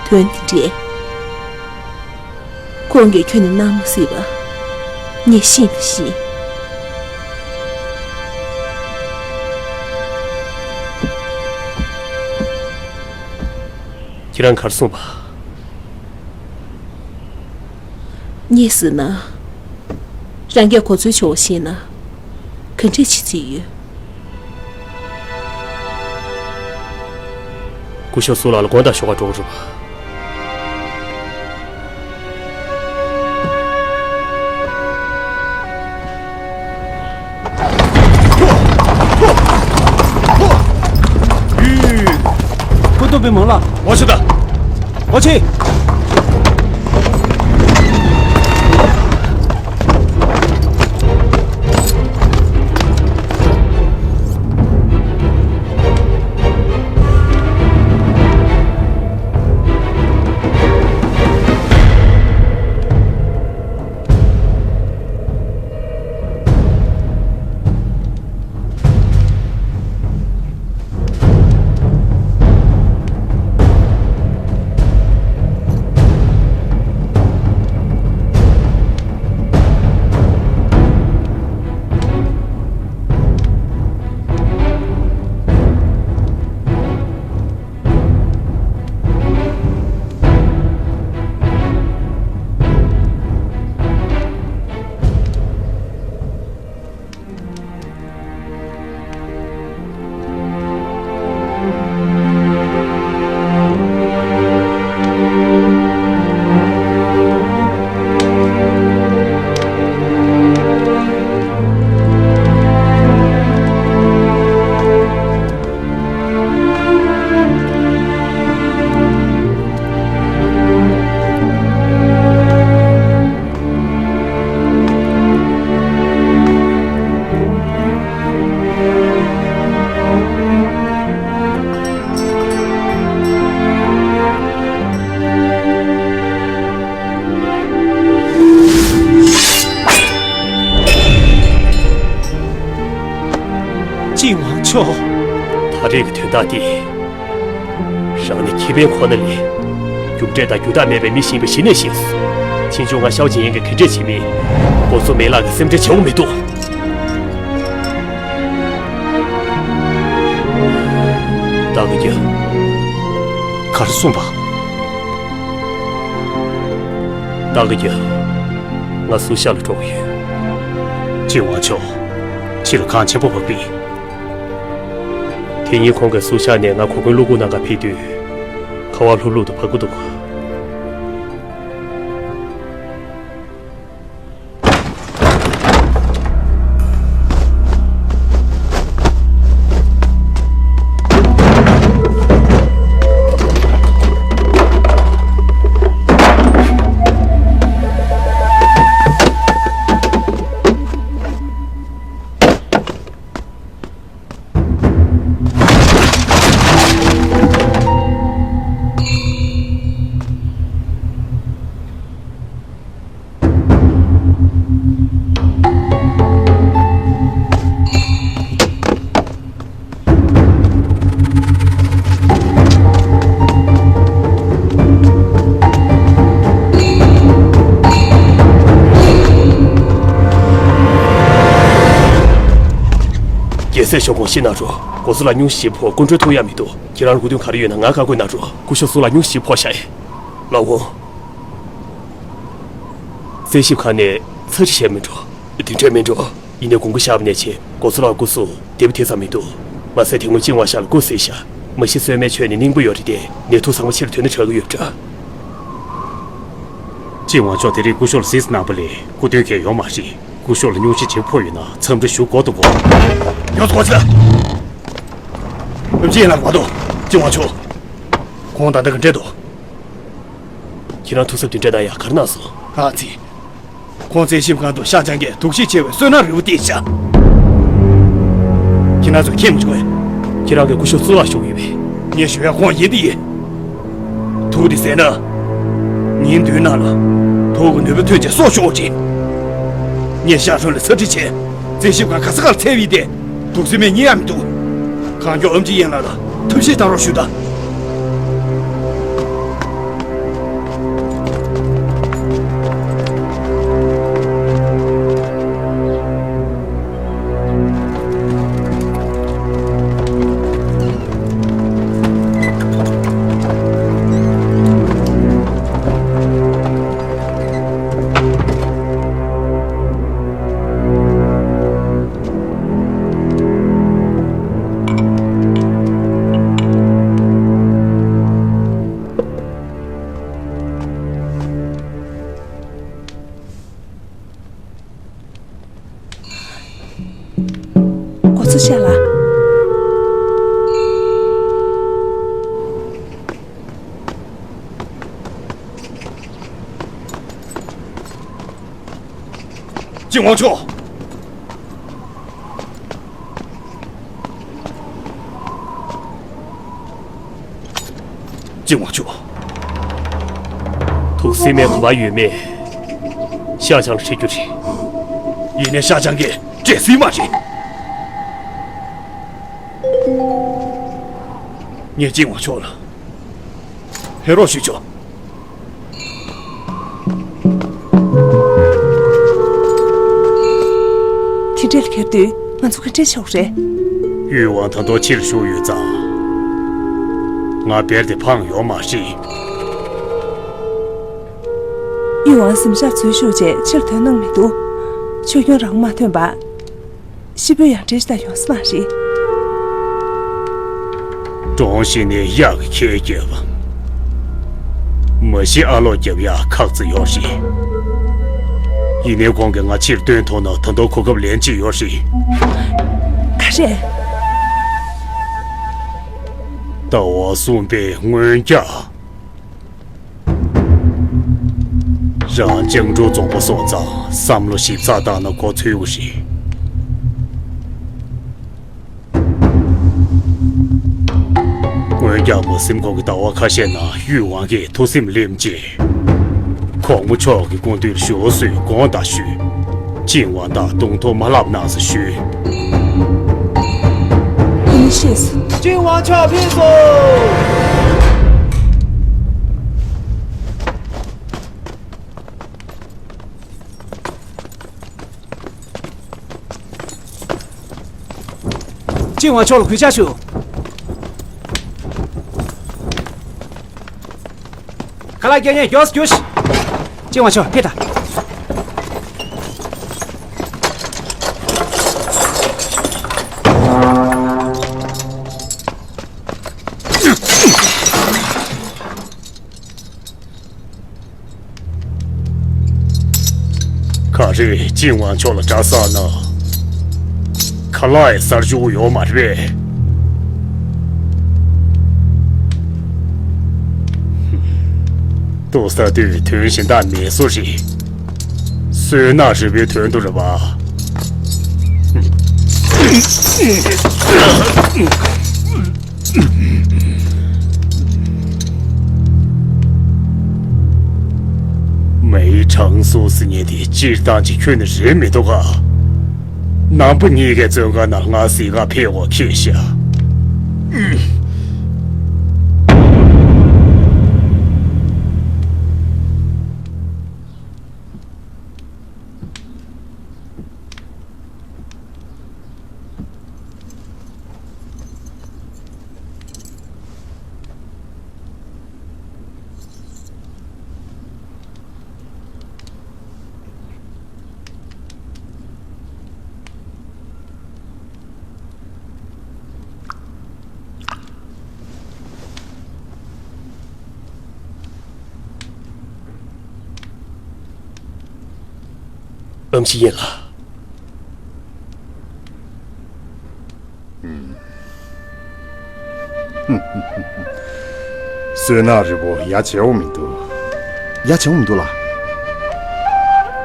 དོན་འདི་འདྲས། ཁོང་གིས་ཁྱོན་ནས་གནང་མ་སྲིད་པ། ངས་ཤེས་དང་ཤེས། ཁྱེད་རང་གར་སོང་པ། ངས་ཟེར་ན། རང་གིས་གོ་ཚོད་ཆོག་ཤེས་ན། ག་འདྲས་བྱེད་རྩིས་ཡོད། སྐུ་ཞབས་སུ་ལགས་ལ་དགོངས་དག་ཞུ་ག་འགྲོ་གི་རེད་པ། ཁོ་ཐུག་པའི་མང་ལ། འོ་ཆི་ད། འོ་ཆི། ད་རེས་ཀྱི་དོན་དག་འདི། རང་ནི་ཁེ་ཕན་ཁོ་ན་ལས། རྒྱུ་འབྲས་དང་རྒྱུ་དག་མེད་པའི་མི་ཞིག་ཡིན་པ་གཞི་ནས་ཤེས། ཕྱིན་ཆད་ང་ཤའོ་ཅིན་ཡན་གྱིས་ག་འདྲས་བྱེད་མིན། འགོ་གཙོ་མེ་ལགས་ཀྱིས་སེམས་ཁྲལ་བྱེད་དགོས་མི་འདུག་ཏཱ་ཀ་རྒྱལ། ག་རེ་གསུངས་པ། ཏཱ་ཀ་རྒྱལ། ང་སུའུ་ཤ་ལ་འགྲོ་གི་ཡོད། ཅིན་ཝང་ཆོ། ཕྱི་ལ་གངས་ཆེན་པོ་བབས་པས། དེ་ཉིན་ཁོང་གིས་སུའུ་ཤ་ནས་ང་གོ་མགོན་བློ་འགུག་གནང་གར་ཕེབས་དུས། ཁ་བ་ལྷུག་ལྷུག་ཏུ་བབས་ཀྱི་འདུག་རྒྱལ་སྲས་ཤོག་གོང་ཤི་གནང་རོགས། འགོ་གཙོ་ལ་སྙུང་གཞི་ཕོག་སྐུ་མགྲོན་ཐུག་ཡ་མི་འདུག་ཁྱེད་རང་ལ་དགོས་དོན་ག་རེ་ཡོད་ན་ང་བཀའ་བཀོད་གནང་རོགས། སྐུ་ཞབས་སུ་ལ་སྙུང་གཞི་ཕོག་ཤག་ཨེ། ལགས་འོང་། རྩད་ཞིབ་ཁང་ནས་ཚ་འདྲི་བྱས་མི་འགྲོ། དེ་འདྲས་མི་འགྲོ། ཡིན་ནའི་དགོངས་པ་བཞག་པ་ནས་བྱས་འགོ་གཙོ་ལགས་སྐུ་གཟུགས་བདེ་པོ་དེ་ཙམ་མི་འདུག་མ་ཟད་དེ་སྔོན་ཅིན་ཝང་ཤ་ལ་སྐུ་གཟིགས་ཤག་མ་གཞི་སྲོལ་མའི་ཆོས་ནི་སྙིང་པོ་ཡོད་རེད་དེ། ནད་དུག་ཚང་མ་ཕྱིར་ཐོན་ན་དྲག་གི་ཡོད་པ་འདྲ། ཅིན་ཝང་ཆོ་དེ་རིང་སྐུ་ཞབས་ལ་གཟིགས་གནང་བ་ལས་སྐུ་དོན་གལ་ཡོད་མ་རེད། སྐུ་ཞབས་ལ་སྙུང་གཞི་བྱེད་ཕོག་ཡོད་ན་འཚམས་འདྲི་ཞུ་དགོས་འདུག་གོ། ཡོང་སོང་ཟེར། ཨོམ་ཆི་ཡན་ལགས་མ་གཏོགས་ཅིན་ཝང་ཆོ། ཁོང་ད་ལྟ་ག་འདྲས་འདུག་ཁྱེད་རང་ཐུགས་གཟབ་དེ་འདྲས་གནང་ཡ་ག་རེ་གནང་སོང་། ཨ་ཙི། ཁོང་རྩད་ཞིབ་ཁང་དུ་ཤ་ཆང་གིས་དུག་ཤེད་ཆེ་བའི་སོ་ནམ་རིལ་བུ་སྟེར་ཤག་ཁྱེད་རང་ཚོས་མཁྱེན་མི་འཇུག་གས། ཁྱེད་རང་གིས་སྐུ་ཞབས་གཙུག་ལག་ཞུ་གི་ཡོད་པས། ངས་ཞུ་ཡ་ཁོང་ཡིན་དེ་ཡིན། དུག་དེ་བཟས་ན། ཉིན་བདུན་ནང་ལ། དུག་གི་ནུས་པ་ཐོན་བྱས་སྲོག་ཤོར་བ་རེད། ངས་ཤ་ཧྲོན་ལ་ཚ་འདྲི་བྱས། རྩད་ཞིབ་ཁང་ག་ས་གར་འཚོལ་བ་ཡིན་ཏེ། དུག་སེལ་སྨན་རྙེད་ཡ་མི་འདུག་གང་མགྱོགས་ཨོམ་ཆི་ཡན་ལགས་ལ་ཐབས་ཤེས་གཏང་རོགས་ཞུ་དང་། འགོ་གཙོ་ཤ་ལགས། ཅིན་ཝང་ཆོ། ཅིན་ཝང་ཆོ། དུག་སེལ་སྨན་ག་པར་ཡོད་མེད། ཤ་ཆང་ལ་དྲི་རྒྱུ་རེད། ཡིན་ནའི་ཤ་ཆང་གིས་སྤྲད་སྲིད་མ་རེད། ངས་ཅིན་ཝང་ཆོ་ལ། ཕེབས་རོགས་ཞུས་ཆོག་དེ་འདྲ་ལ་ཁྱེར་དུས་ང་ཚོ་ག་འདྲས་ཆོག་རེད། ཡུས་ཝང་ད་དུང་ཕྱིར་བཞུགས་ཡོད་ཙང་། ང་བེར་དེ་འཕངས་ཡོད་མ་རེད། ཡུས་ཝང་གཟིམ་ཤག་འཛུལ་ཞུགས་རྗེས་ཕྱིར་ཐོན་གནང་མི་འདུག་ཆོས་སྐྱོང་རང་མ་ཐོན་པ། ཤི་བོ་ཡང་བྲེལ་ཞིག་ད་ཡོང་ས་མ་རེད། གྲོངས་ཤིང་ནས་གཡག་གི་ཁྱེར་སྐྱེལ་བ། མ་གཞི་ཨ་ལོག་རྒྱབ་ཡག་ཁག་ཙམ་ཡོད་རེད། ཡིན་ནའི་ཁོང་གིས་ང་ཕྱིར་བཏོན་ཐུབ་ན་ད་དུང་གོ་སྐབས་ལན་གཅིག་ཡོད་རེད། ག་རེ། ཟླ་བ་གསུམ་པའི་སྔོན་རྒྱག་རང་ལྕང་འབྲུག་རྫོང་པ་སོང་ཙང་བསམ་བློ་ཞིབ་ཚགས་བཏང་ན་གོ་ཚོད་ཀྱི་རེད། སྔོན་རྒྱག་མ་ཟིན་གོང་གི་ཟླ་བ་ཁ་ཤས་ནང་ཡུས་ཝང་གིས་ཐུགས་སེམས་བསླེབས་རྗེས། གོང་མ་མཆོག་གི་སྐུ་མདུན་ཞུ་བ་སོགས་དགོངས་དག་ཞུས། ཅིན་ཝང་དང་གདོང་ཐུག་མ་ལྷབ་གནང་ཟེར་ཞུས། ཤེས་སོང་། ཅིན་ཝང་ཆོག་ཕེབས་སོང་། ཅིན་ཝང་ཆོག་ལ་གུས་ཕྱག་ཞུ། ཁ་ལག་རྒྱག་མཁན་མགྱོགས་སུ་རྒྱུགས་ཤིག་ཅིན་ཝང་ཆོག་ཕེབས་དང་། ག་རེ་ཅིན་ཝང་ཆོག་ལ་གྲྭ་ས་ན། ཁ་ལག་ཡི་སར་བཞུགས་ཡོད་མ་རེད་པས། ལྟོ་ས་དུས་དོན་གཞན་དག་མེད་བཟོ་རེད། བསོད་ནམས་རི་བོའི་དོན་དུ་རེད་པ། མེའི་དྲང་སྲོང་ཟེར་མཁན་དེ་སྤྱིར་བཏང་གཅིག་ཁྱོན་ནས་རེད་མི་འདུག་ག་ནམ་པ་གཉིས་ཀའི་བཙོན་ཁང་ནང་ང་གཟིགས་ག་ཕེབས་འོ་ཁྱེད་ཤ། ཨམ་ཆི་ཡིན་ལ། བསོད་ནམས་རི་བོ་ཡ་བྱེད་འོ་མི་འདུག་ཡ་བྱེད་འོ་མི་འདུག་ལ།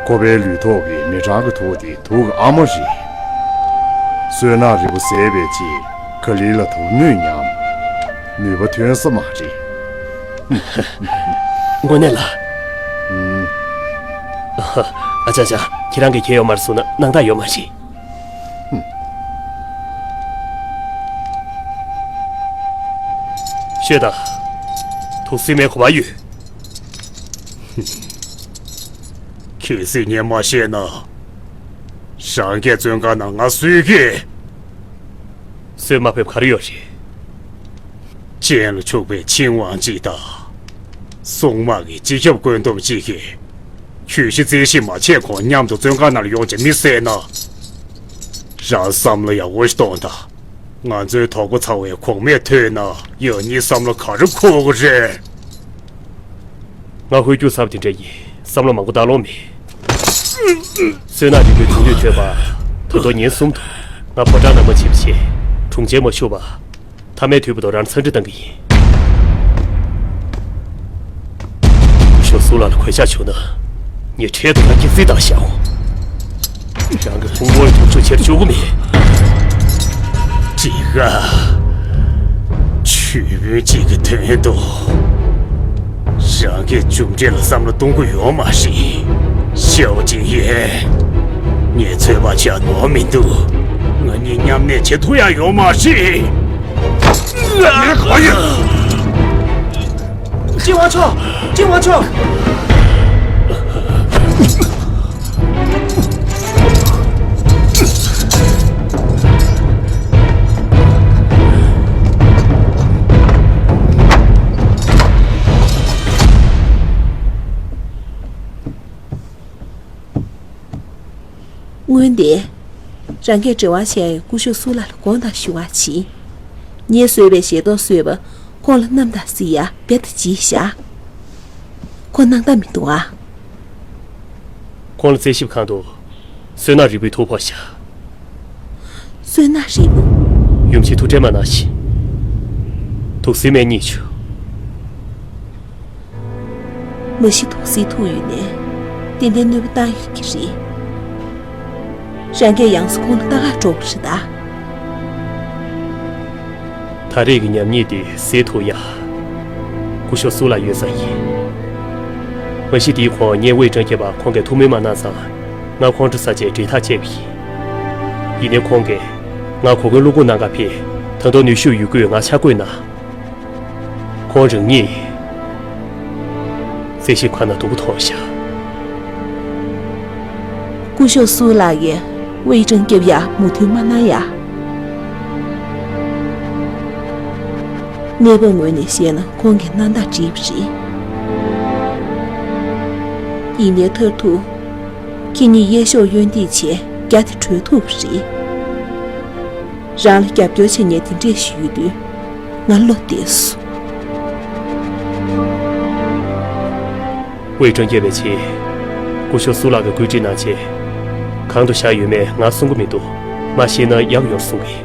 ཁོ་པའི་ལུས་ཐོག་གི་མི་གྲངས་ཀྱི་ཐོག་དེ་དུག་གི་ཨ་མ་རེད། བསོད་ནམས་རི་བོ་ཟས་པའི་རྗེས་ག་ལི་ལ་དུག་སྣོད་ཉམས། ནུས་པ་ཐོན་ས་མ་རེད། དངོས་གནས་ལ། ཨ་ཅག་ཅག་ཁྱེད་རང་གིས་ཁྱེར་ཡོད་མ་རེད་གསུངས་ན་སྣང་དག་ཡོད་མ་རེད། ཤོད་དང་། དུག་སེལ་མའི་གོ་བ་ཡོད། གལ་སྲིད་ངས་མ་བཤད་ན། རང་གིས་བཙོན་ཁང་ནང་ང་གསོད་ཀྱི། གསོད་མ་ཕེབས་ག་རེ་ཡོད་རེད། སྤྱན་ལ་ཕྱུག་པའི་ཆིང་ཝང་གཅིག་དང་། སྲུང་དམག་གི་སྤྱི་ཁྱབ་བཀོད་འདོམས་གཅིག་གིས། གྱོད་གཞི་རྩད་ཞིབ་མ་བྱས་གོང་མཉམ་དུ་བཙོན་ཁང་ནང་ལ་ཡོང་བྱས་མི་བསད་ན། རང་བསམ་བློ་ཡག་པོ་ཞིག་གཏོང་དང་། ང་ཚོའི་དོགས་པ་ཚ་བའི་གོང་མས་ཐོས་ན་ཡང་སྙིང་བསམ་བློ་ག་རེ་འཁོར་གི་རེད། ང་ཧོལ་རྒྱུག་ཚབ་དེ་འདྲ་ཡིན། བསམ་བློ་མང་པོ་བཏང་ལོང་མེད། བསོད་ནམས་རི་བོའི་དུག་སྣོད་ཐོན་པ། ད་དུང་ཉིན་གསུམ་དུ་ང་ཕོ་བྲང་ནང་མ་ཕྱིན་བྱས་དྲུང་ཆེན་མ་ཞུ་བ། མཐའ་མའི་དུས་བར་དུ་རང་འཚང་འདྲི་བཏང་གི་ཡིན། སྐུ་ཞབས་སུ་ལ་ལ་གུས་ཕྱག་ཞུ་ན། ངས་འཕྲལ་དུ་རང་གི་རྩིས་བཏང་བཞག་རང་གི་ཕུང་པོའི་དུག་ཆུ་ཁྱེར་བཅུག་གི་མེད། ཅི་ག་ཆུ་བོ་གཅིག་གི་དོན་དུ། རང་གི་མཇུག་འབྲས་ལ་བསམ་བློ་གཏོང་གི་ཡོད་མ་རེད། ཞའོ་ཅིན་ཡེ། ངས་ཚོད་དཔག་བྱས་ནོར་མི་འདུག་ང་གཉིས་མཉམ་གནས་བྱེད་ཐུབ་ཡ་ཡོད་མ་རེད། ངས་ག་ཡིན། ཅིན་ཝང་ཆོག་ཅིན་ཝང་ཆོག་སྔོན་དེ། རང་གིས་འབྲེལ་བ་བྱས་ཡོད་སྐུ་ཞབས་སུ་ལ་ལ་དགོངས་དག་ཞུ་བ་བྱིས། ངས་བཟོས་པའི་ཞལ་ཏོག་བཟོས་པ་ཁོང་ལ་བསྣམས་དང་གཟིགས་ཡ་རྦད་དེ་བྱིས་བཞག་ཁོ་སྣང་དག་མི་འདུག་ཨ། ཁོང་ལ་རྩད་ཞིབ་ཁང་དུ་བསོད་ནམས་རི་བོའི་ཐུག་ཕོག་བཞག་བསོད་ནམས་རི་བོ། ཡུམ་ཆེན་ཐུགས་ཁྲལ་མ་གནང་ཞིག་དུག་སེལ་མའི་གཉིད་ཆུ། མ་གཞི་དུག་སེལ་ཐུག་ཡོད་ནས་ཏན་ཏན་གནོད་པ་བཏང་ཡོད་ཀྱི་རེད། རང་གིས་ཡང་སེ་ཁོང་ལ་ལྟ་ག་འགྲོ་གི་རེད་ད། ད་རེས་ཀྱི་ཉམས་ཉེས་དེ་སེལ་ཐུབ་ཡ། སྐུ་ཞབས་སུ་ལ་ཡོད་ས་ཡིན། མ་གཞི་དེའི་གོང་ངས་ཝེ་ཀྲང་མཁྱེན་པ་ཁོང་གིས་ཐུགས་སྨོན་མ་གནང་ཙང་། ང་ཁོང་ཁྲོ་ཟ་བྱས་འབྲེལ་ཐག་བཅད་པ་ཡིན། ཡིན་ནའི་ཁོང་གིས་ང་གོ་གོན་བླུག་གོ་གནང་ག་ཕེབས། ད་དུང་ནུས་ཤུགས་ཡོད་རྒུས་ང་ཆ་བགོས་ན། ཁོང་རང་ཉིད་རྩེ་ཞིབ་ཁང་ནང་སྡུག་པོ་མཐོང་ཤག་སྐུ་ཞབས་སུའུ་ལགས་ཀྱིས་ཝེ་ཀྲང་སྐྱབས་ཡ་མོས་མཐུན་མ་གནང་ཡ། གནས་བབ་ངོས་ནས་བཤད་ན་ཁོང་གིས་གནང་སྟངས་འགྲིག་པ་རེད། ཡིན་ནའི་མཐར་ཐུག་ཁྱེད་གཉིས་གཡས་ཕྱོགས་གཡོན་འདེགས་བྱས་རྒྱ་དེ་གྲོལ་ཐུབ་པ་རེད། རང་ལ་རྒྱབ་སྐྱོར་བྱེད་མཁན་དེ་འདྲས་ཞིག་ཡོད་དུས་ང་བློ་བདེ་སོང་། ཝེ་ཀྲང་སྐྱབས་པའི་ཆེད་སྐུ་ཞབས་སུའུ་ལགས་ཀྱིས་བཀོད་སྒྲིག་གནང་རྗེས། གང་དུ་བཞག་ཡོད་མེད་ང་གསུང་གི་མི་འདུག་མ་ཤེས་ན་ཡག་ཡོད་གསུང་གི།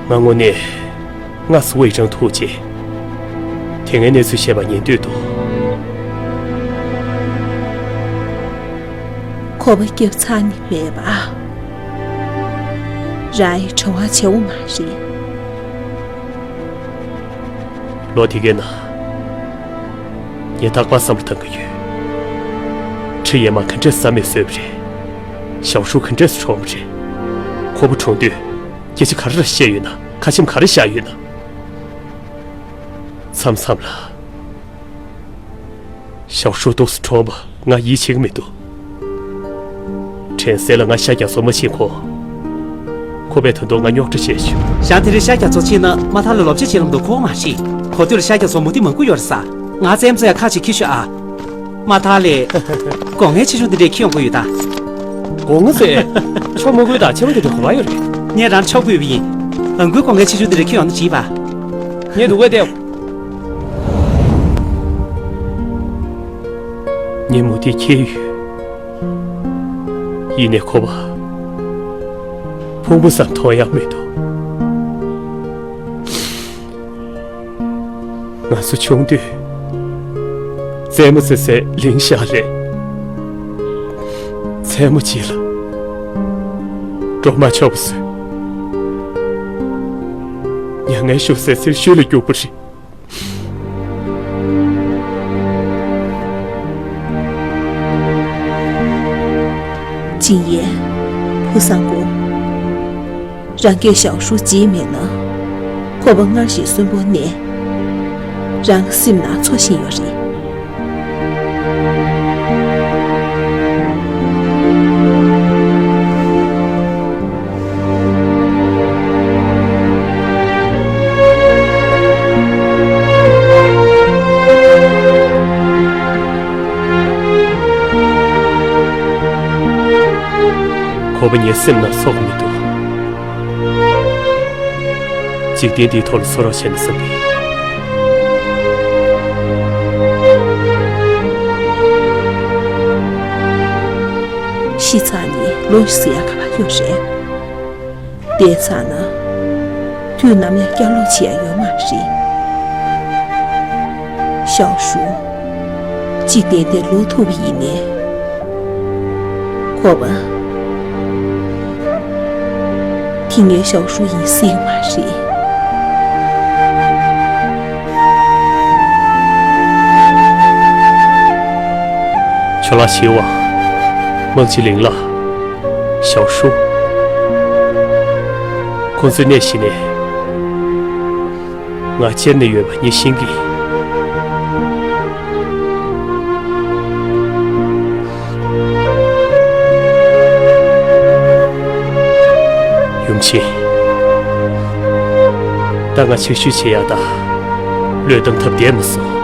ང་དངོས་གནས་སྔ་སེ་ཝེ་ཀྲང་ཐུག་རྗེས་དེ་སྔའི་གནས་ཚུལ་བཤད་པ་ཉན་འདོད་འདུག་ཁོ་པ་སྐྱབས་ཚར་ནི་མེད་པ། རང་ཡི་བྲེལ་བ་ཆེ་བོ་མ་རེད། ལོ་དེ་གའི་ནང་ངས་རྟག་པར་བསམ་བློ་བཏང་གི་ཡོད། ཁྲི་ཡེ་མ་ག་འདྲས་བསམ་མེད་བཟོས་པ་རེད། ཞའོ་ཧྲུའུ་ག་འདྲས་སུ་གྲོངས་པ་རེད། ཁོ་པ་གྲོངས་དུས་སྐད་ཆ་ག་རེ་བཤད་ཡོད་ན། ཁ་ཆེམས་ག་རེ་བཞག་ཡོད་ན། མཚམས་མཚམས་ལ། ཞའོ་ཧྲུའུ་འདུག་སེ་གྲོངས་པ་ང་ཡིད་ཆེས་ཀྱི་མི་འདུག་དྲན་གསལ་ལ་ང་ཤ་རྒྱགས་ཚོ་མ་ཕྱིན་གོང་། ཁོ་པས་ད་དུང་ང་རྙོག་དྲ་བཤད་བྱུང་། ཞང་དེ་རིང་ཤ་རྒྱགས་ཚོ་ཕྱིན་ན་མ་ཐག་ལ་ལོབས་ཆེ་བྱེད་ལམ་དུ་ཁོ་མ་ཤི། གོ་ཐོས་ལ་ཤ་རྒྱགས་ཚོ་མུ་ཏིག་མང་པོ་ཡོད་རེད་ས། ང་རྩེད་མོ་རྩེ་ཡ་ཁ་ཅིག་འཁྱེར་ཤོག་ཨ། མ་མཐའ་ལས། སྒོ་ངའི་ཆེ་ཆུང་འདི་འདྲས་ཁྱེར་ཡོང་དགོས་ཡོད་ད། སྒོ་ང་ཟེར། ཆོག་མ་དགོས་ད་ཆེ་མོ་འདི་འདྲས་གོ་བ་ཡོད་རེད། ངས་རང་ཆོག་དགོས་པ་ཡིན། ཨང་ཁུའི་སྒོ་ངའི་ཆེ་ཆུང་འདི་འདྲས་ཁྱེར་ཡོང་ན་བྱིས་པ། ངས་འདུག་གས་བལྟས། ངས་མུ་ཏིག་ཁྱེར་ཡོད། ཡིན་ནའི་ཁོ་པ། ཕུང་པོ་ཙམ་མཐོང་ཡག་མི་འདུག་ང་ཚོ་ཆུང་དུས། རྩེད་མོ་རྩེ་སའི་གླིང་ཤག་ལས། མཚན་མོ་གཅིག་ལ། འགྲོ་མ་ཆོག་པ་བཟོས། མྱ་ངན་ཞུ་སའི་རྩེར་ཤུལ་ལ་རྒྱུག་པ་རེད། ཅིན་ཡེ། ཕུ་སང་གོ། རང་སྐད་ཞའོ་ཧྲུའུ་བརྗེད་མེད་ན། ཁོ་པ་སྔར་བཞིན་གསོན་པོ་གནས། རང་གི་སེམས་ནང་འཚོ་བཞིན་ཡོད་རེད། ཁོ་པ་ངའི་སེམས་ནང་ཚོགས་མི་འདུག་འཇིག་རྟེན་འདིའི་ཐོག་ལ་འཚོ་རོགས་བྱས་ན་བསམ་པའི། ཤི་ཚར་ནས་ལོ་ཞིག་ཟེར་ཡ་ག་པར་ཡོད་རེད། བསྡད་ཚར་ན། དུས་ནམ་ཡང་བསྐྱར་ལོག་བྱེད་ཡ་ཡོད་མ་རེད། ཞའོ་ཧྲུའུ། གཅིག་ཏན་ཏན་ལོག་ཐུབ་པ་ཡིན་ནའི། ཁོ་པ། དེ་ངའི་ཞའོ་ཧྲུའུ་ཡིན་སྲིད་མ་རེད། ཆོས་ལགས་ཞི་ཝང་། མང་ཆེ་ལིང་ལགས། ཞའོ་ཧྲུའུ། ཁོང་ཚོའི་གནས་གཞི་ནས། ང་བཅར་ནས་ཡོད་པ་ངས་ཤེས་ཀྱི། ཡུམ་ཆེན། ད་ང་ཕྱིར་བཤོལ་བྱེད་ཡག་དང་། བློས་བཏང་ཐབས་བསྡད་མ་སོང་